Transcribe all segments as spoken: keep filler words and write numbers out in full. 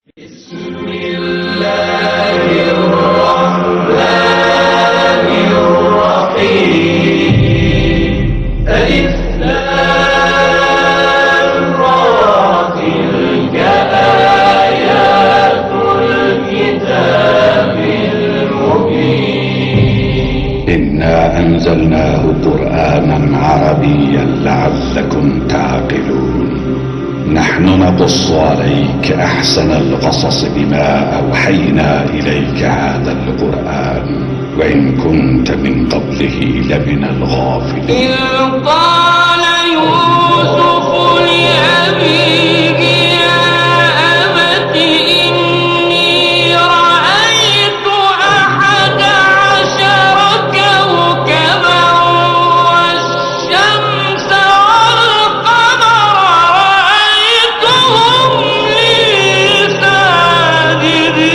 بسم الله الرحمن الرحيم. ألف لام را. تلك آيات الكتاب المبين. إنا أنزلناه قرآنا عربيا لعلكم تعقلون. نحن نقص عليك أحسن القصص بما أوحينا إليك هذا القرآن وإن كنت من قبله لمن الغافلين. إذ قال يوسف لأبيه يا أبت إني رأيت أحد عشر كوكبا والشمس والقمر رأيتهم لي ساجدين.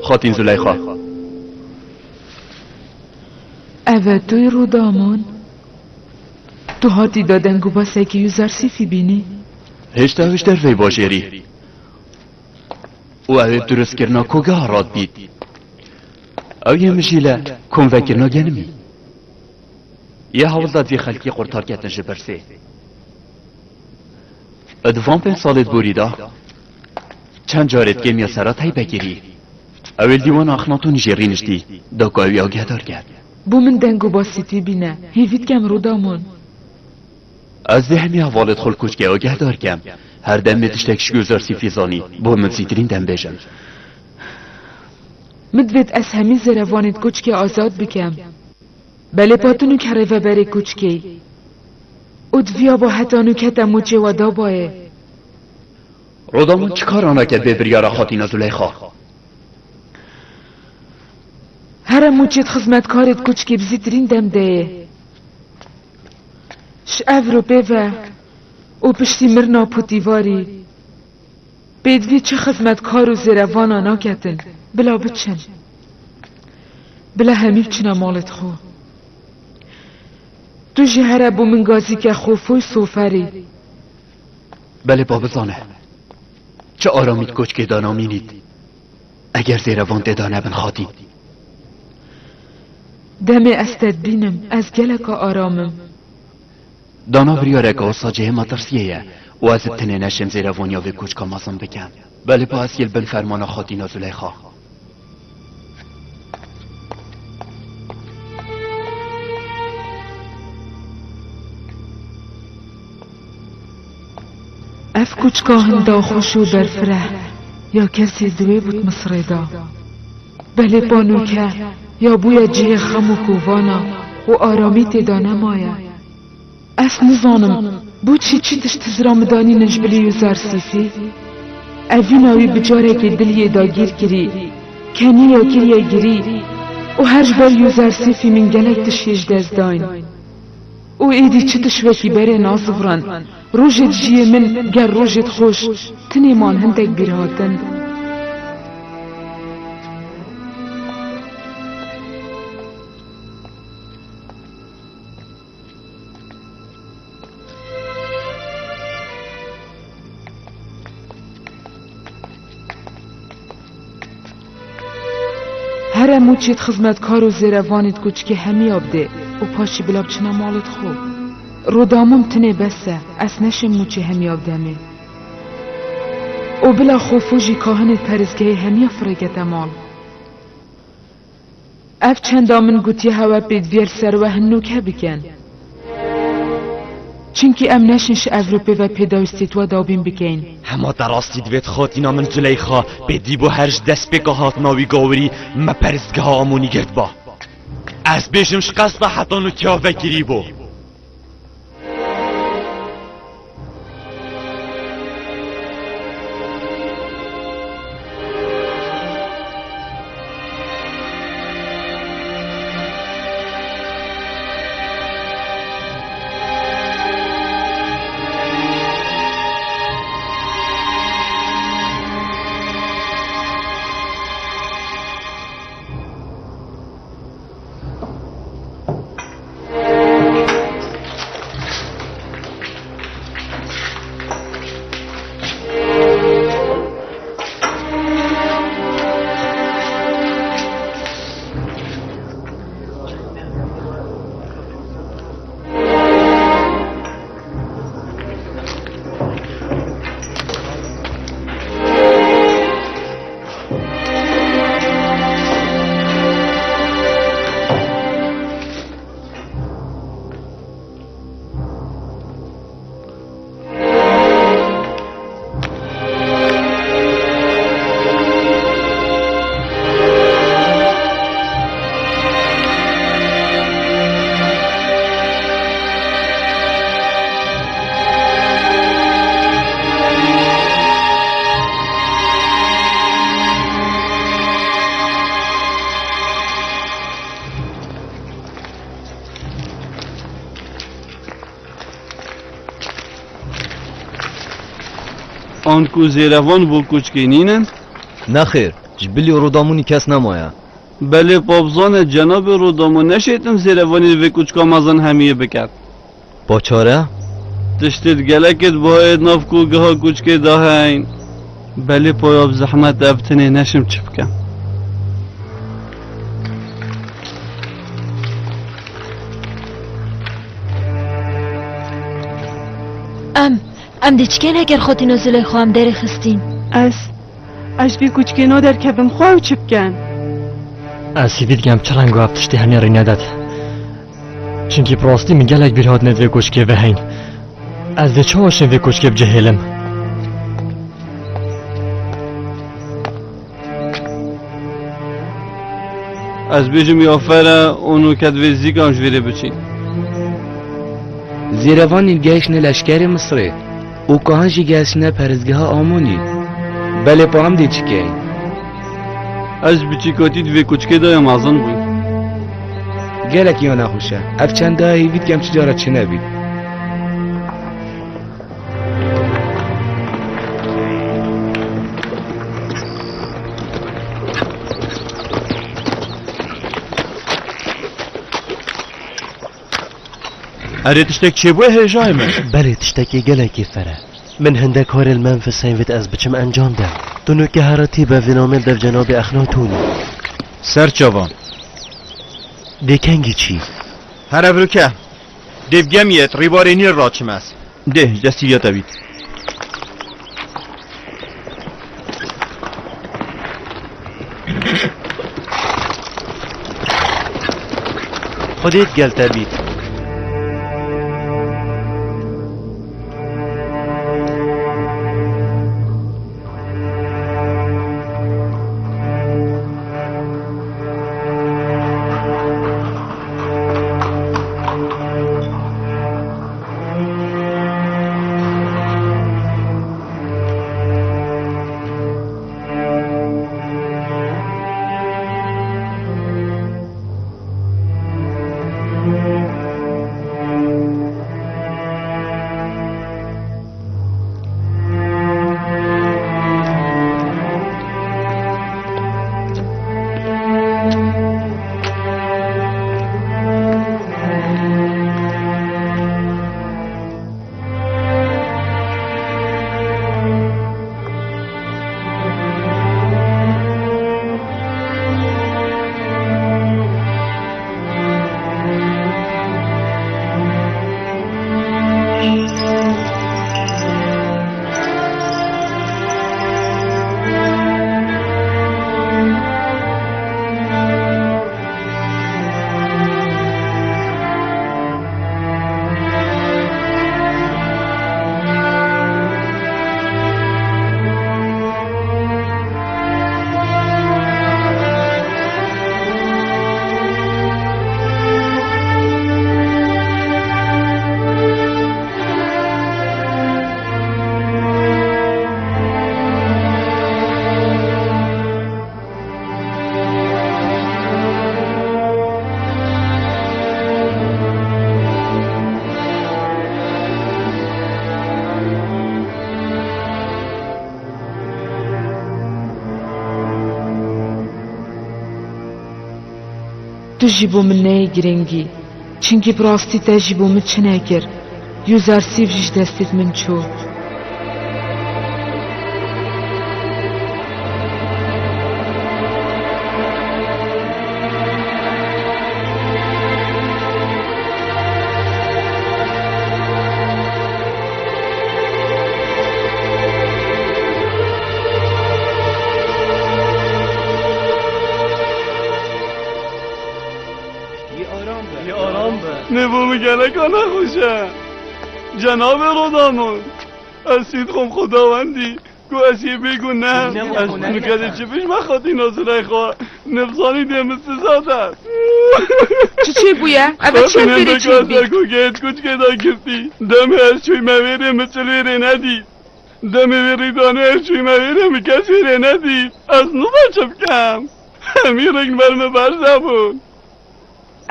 Xatîn Zuleyxa. Ev e tu yî Rûdamon? Tu hatî da deng û basekî Yuzarsîfî bînî? Hêşta ew ji derveyî bajêrî. Û ew ê bi dirustkirina kogeha radbît. Ew yê min jî le komvekirina genimî. Yê hewl da divê xelkî qurtar ketin ji birsê. Di van pênc salê di borî de çend carê di kêmiya sera teybe kirî. Ew ê li dîwana Axnatonî jî rîniştî, da ku ew ê agehdar ket. Bo min deng û basîtî bîne. Hêvî dikem Rûdamon. Ez dê hemî hevalêt xwe li koçkê agehdar kem. Her demê tiştek ji Yuzarsîfî zanî, bo min zîtirîn dem bêjin. Min divêt ez hemî zêrevanêt koçkê azad bikem. Belê pa tu nûke rêveberê koçkê. Û di viya ba heta nûke te moçê we dabayê. Rodamun çi kara nake bê biryara Xatîna Zuleyxa? Here mûçê di xizmetkarê di koçkê bi zîtirîn dem de ye. Ji Ewropê ve û piştî mirina Potîvarî, pêdivî çi xizmetkar û zêrevana naketin, bila biçin. Bila hemî biçine malê xwe. Tu jî here bo min gazîke xofoy soferî. Belê pa bizane. Çi aramî di koçkê de namînît. Eger zêrevan tê de nebin Xatîn. Demê ez te dibînim, ez geleka aram im. Dana biryareke wisa cihê metirsiyê ye û ez ê tenê neşêm zêrevaniya vê koçka mezin bikem. Belê pa ez yê li bin fermana Xatîna Zuleyxa. Ev kuçka hinda xweş û berfireh ya kesê di wê bût Misirê de. Belê pa nûke ya bûye cihê xem û kovana û aramî tê de nemaye. Ez nizanim bo çi çi tişt hizra min danînin ji bilî Yuzarsîfî. Evîna wî bi carekê diliyê dagîr kirî, kenî ya kiriye girî û her ji ber Yuzarsîfî min gelek tişt yê ji dest dayîn. Û êdî çi tişt wekî berê naziviran. Rojê dijiyê min ger rojê dixweş, tinê man hindek bîrhatin. Here mûçê di xizmetkar û zêrevanê di koçikê hemiya bidê û paşî bila biçine malê xwe. Rodamun tinê bes e, ez neşêm mûçê hemiya bidemê. Û bila xofû jî kahinê peristgehê hemiya firêkete mal. Ev çenda min gotiye hewe pêdiviyê li ser we hin nûke bikin. Çimkî em neşin ji Ewropê ve pêdawîstiyê we dabîn bikeyin. Hema te rastî divêt Xatîna min Zuleyxa, pêdivî bo her ji destpêka hatina wî gawirî me peristgeha Amonî girtba. Ez bêjim ji qesta heta nûke ya vekirî bû. Anku zêrevan bo koçkê nînin? Nexêr, ji bilî Rodamunî kes nemaye. Belê pa bizane, cenabê Rodamun neşêtin zêrevanî vê koçka mezin hemiyê biket. Pa çare? Tiştê gelekê di bayê di nav kogeha koçkê de heyn. Belê pa ya bi zehmet ev tinê neşim çi bikim. Em, em dê çi ken heger Xatîna Zuleyxa em derê xistîn? Ez, ez ji vê koçkê naderkevim, xwe ew çi bikin? Ez hîvî dikim çi reng û ev tiştê hemî rê nedet. Çimkî bi rastî min gelek bîrhatinê di vê koçkê ve heyn. Ez dê çawa şim vê koçkê bicihêlim? Ez bêjim ya fere û nûke divê zîkan ji vêrê biçîn. Zêrevanî gehiştine leşkerê Misirê. Û kahan jî gehiştine perestgeha Amonî. Belê pa em dê çi keyn? Ez bi çîkatî di vê koçkê de ya mezin bûm. Gelek ya nexweş e. Ev çendayê hêvî dikem çi cara çênebît. Erê, tiştek çêbûye hêjayê min? Belê, tiştekê gelekî fere. Min hindek karê li Memfis hêvît ez biçim encam dem. Tu nuke heratî be vê namê dev cenabê Exnatûnî. Ser çavan. Dê kengî çî? Here vî ke. Dê bi gemiyê di rîbarê Nîl ra çim ez. Dê, ji destî ya te bît. Xwedê digel te bît. Tu jî bo min neyê girîngî, çimkî bi rastî te jî bo min çi nekir. Yûzersîf jî ji destê min çû. Yê aram be. Yê aram be. Nê bo min geleka nexweş e. Cenabê Rodamon, ez sîd xwem Xwedawendî, ku ez yê bêguneh. Ne, ez ne, nuke dê çi bêjme xatîna zirey xwe? Nibzanî dê min siza de. Çi çêbûye? Eve çi ez pêrê çêbî? Ku gêt kuçkê de girtî. Demê ez çûyme vêrê min çi vêrê nedî. Demê vê rîdanê ez çûyme vêrê min kes vêrê nedî. Ez niza çi bikem. Hemî rêk ber min berze bûn.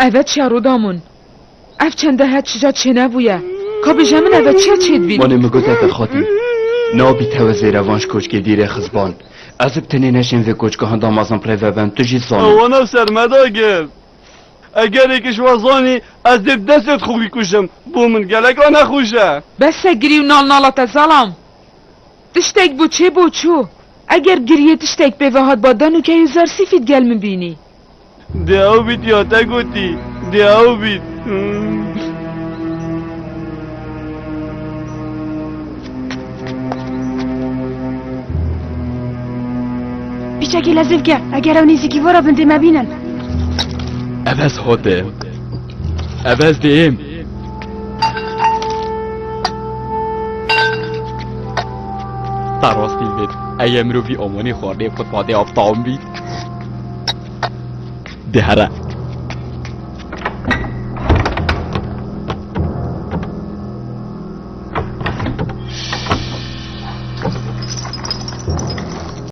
Eve çiya Rodamon? Ev çende het çija çênebûye. Ka bêje min eve çiya çêdibîn? Wanê min gote te xatî. Nabî tewe zêrevan ji koçkê dîrê xizban. Ez ib tenê neşên vê koçka hinda mezin bi rê vebem, tu jî zanî. Wana ser me da girt. Eger êk ji we zanî, ez dê bi destê xwe bikujim. Bo min geleka nexweş e. Bes e girî û nal nala te zalam. Tiştek bû çê bû çû. Eger giriyê tiştek pê ve hat ba, de nuke Yûzersîfî digel min bînî. Dê ew bît ya te gotî. Dê ew bît. Pîçekê lezîv ke, eger ew nêzîkî vora bin dê me bînin. Ev ez hatim. Ev ez dêm. Te rastî vêt. Eye mirovî omonî xwarinê bi xwe padê av tam bît. Dê here,